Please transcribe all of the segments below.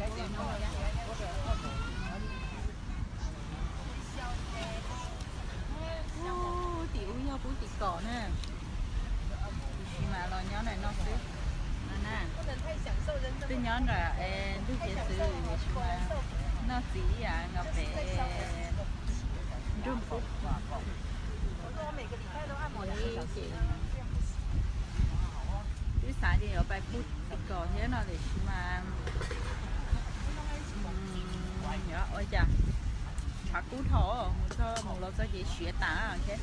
Ub, tim ub yog pub tim kaum na. Tiam sis mas los nyob ntawm no xwb. No na, twb nyob nram ntug cev xwb, tiam sis mas noj txiv ib yam nkaus pem nroog xwb. Twb xav tias yuav pais pub tim kaum thiab no tiam sis mas yuav ua cas, tshav kub dhau, mus txog mus los txog ces siav tas, ces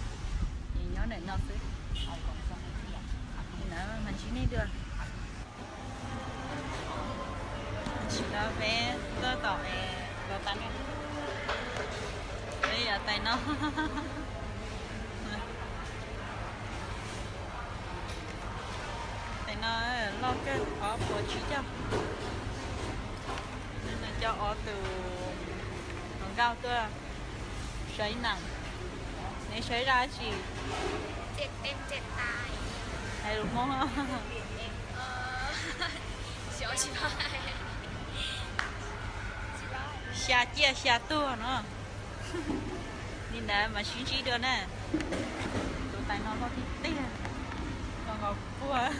nyob ntawm no xwb. Nim no mas ntsib nej dua. Tam sim no peb tuaj tom los tas ne, peb yuav tais no. Tais no loj kawg, ob puas tsib caug. Nws coj ob tus hluas nkauj tuaj saib nees. Neb saib zaj dab tsi? Hais lus Hmoob. Xya ciaj xya tuag no. Li ntawd mas sib ntsib dua na. Tus tais no loj tiag tiag, nkaus nkaus kuv puag.